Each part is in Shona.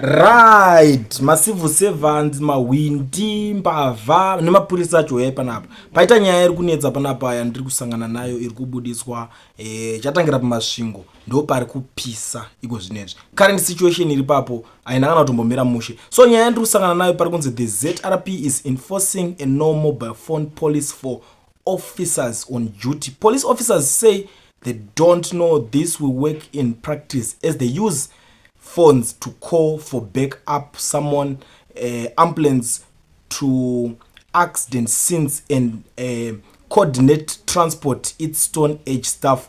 Right, macivil servants, mahwindi, mbavha nemapurisa acho huyai panapa. Paita nyaya iri kunetsa panapa yandiri kusangana nayo iri kubudiswa chatangira paMasvingo, ndo pari kupisa iko zvinezvi. Current situation iri papo haina kana kutombomira mushe. So nyaya yandiri kusangana nayo pari kunzi the ZRP is enforcing a no mobile phone policy for officers on duty. Police officers say they don't know this will work in practice as they use phones to call for backup, summon ambulance to accident scenes and coordinate transport. It's stone age stuff,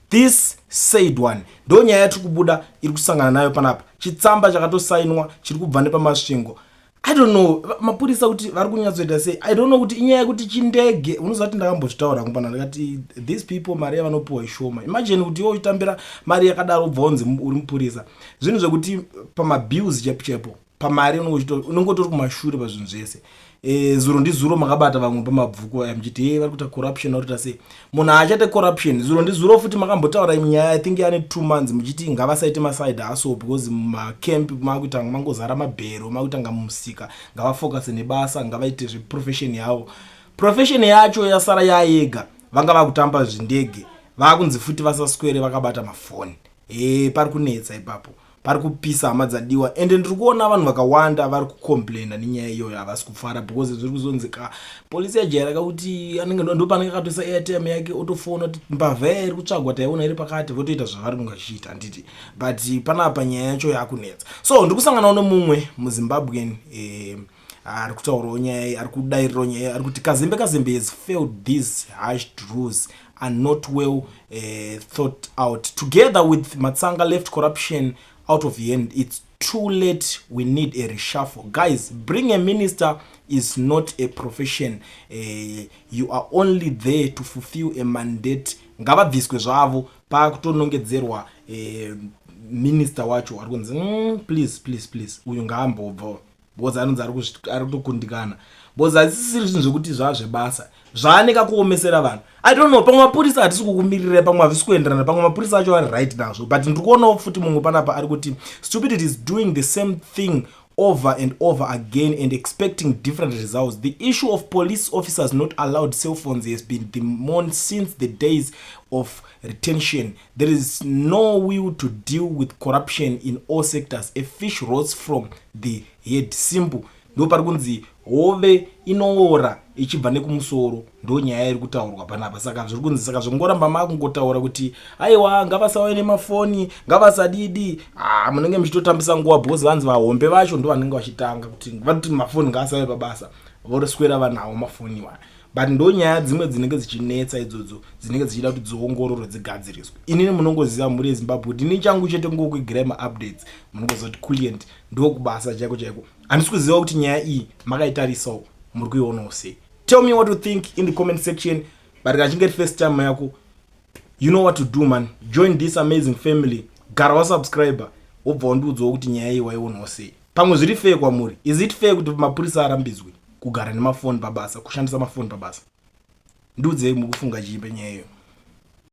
this said one. Ndo nyaya yatiri kubuda iri kusangana nayo panapa. Chitsamba chakatosainwa chiri kubva nepaMasvingo. I don't know mapurisa kuti vari kunyatsoita sei. I don't know kuti inyaya yekuti chindege. Unoziva kuti ndakambozvitaura kumbana, ndikati these people mari yavanopiwa ishoma. Imagine kuti iwe uchitambira mari yakadaro, ubva unzi uri mupurisa. Zvinhu zvekuti pamabills chaipo chaipo, pamari unongotori kumashure pazvinhu zvese. Zuro ndizuro makabata vamwe pamabvuku aya muchiti ye vari kuita corruption, vari kuita sei. Munhu haachaite corruption. Zuro ndizuro futi makambotaura nyaya, I think yane 2 months, muchiti ngavasaite maside hustle because mumacamp makuita mangozara mabhero, makuitanga mumusika. Ngavafocuse nebasa, ngavaite zveprofession yavo. Profession yacho yasara yayega. Vanga vakutamba zvindege, vakunzi futi vasaswere vakabata mafoni. Pari kunetsa ipapo, pari kupisa, hama dzadiwa. Ende ndiri kuona vanhu vakawanda vari kucomplaina nenyaya iyoyo, havasi kufara because zviri kuzonzi ka polisi yajaira kakuti anenge ndo panenge akatoisa airtime yake, otofona kuti mbavha iya iri kutsvagwa taiona iri pakati, votoita zvavari kunge vachiita, handiti? But panapa nyaya yacho yakunetsa. So ndiri kusanganawo nemumwe muZimbabwean ari kutaurawo nyaya iyi, ari kudairirawo nyaya, ari kuti Kazembe Kazembe has failed. These harsh rules are not well thought out. Together with Matsanga left corruption out of hand. It's too late, we need a reshuffle. Guys, being a minister is not a profession. You are only there to fulfill a mandate. Ngavabviswe zvavo. Pakutonongedzerwa minister wacho ari kunzi please, please, please, uyu ngaambobva because anonzi ari kutokundikana because hazisisiri zvinhu zvekuti zvaa zvebasa zvaaneka kuomesera vanhu. I don't know, pamwe mapurisa hatisi kukumirirai, pamwe havisi kuenderana, pamwe mapurisa acho ari right nazvo. But ndiri kuonawo futi mumwe panapa ari kuti stupidity is doing the same thing over and over again and expecting different results. The issue of police officers not allowed cell phones has been the moan since the days of retention. There is no will to deal with corruption in all sectors. A fish rots from the head. Simple. Ndo pari kunzi hove inoora ichibva nekumusoro. Ndo nyaya iri kutaurwa panapa. Saka zviri kunzi, saka zvongoramba makungotaura kuti aiwa, ngavasauye nemafoni, ngavasadidi, ah, munenge muchitotambisa nguva because vanzi vahombe vacho ndo vanenge vachitanga kuti vanoti mafoni ngaasauye pabasa, voroswera vanawo mafoni iwaya. But ndo nyaya dzimwe dzinenge dzichinetsa idzodzo, dzinenge dzichida kuti dziongororwe, dzigadziriswe. Inini munongoziva, mhuri yeZimbabwe, kuti ini changu chete ngokuigirai maupdates. Munongoziva kuti Kulient ndokubasa chaiko chaiko. Handisi kuziva kuti nyaya iyi makaitarisawo, muri kuionawo sei? Tell me what you think in the comment section. But kachinge first time yako, you know what to do, man. Join this amazing family, gara wasubscriber, wobva wandiudzawo kuti nyaya iyi waionawo sei. Pamwe zviri fair kwamuri. Is it fair kuti mapurisa arambidzwe kugara nemafoni pabasa, kushandisa mafoni pabasa? Ndiudzei mukufunga chii penyaya iyoyo.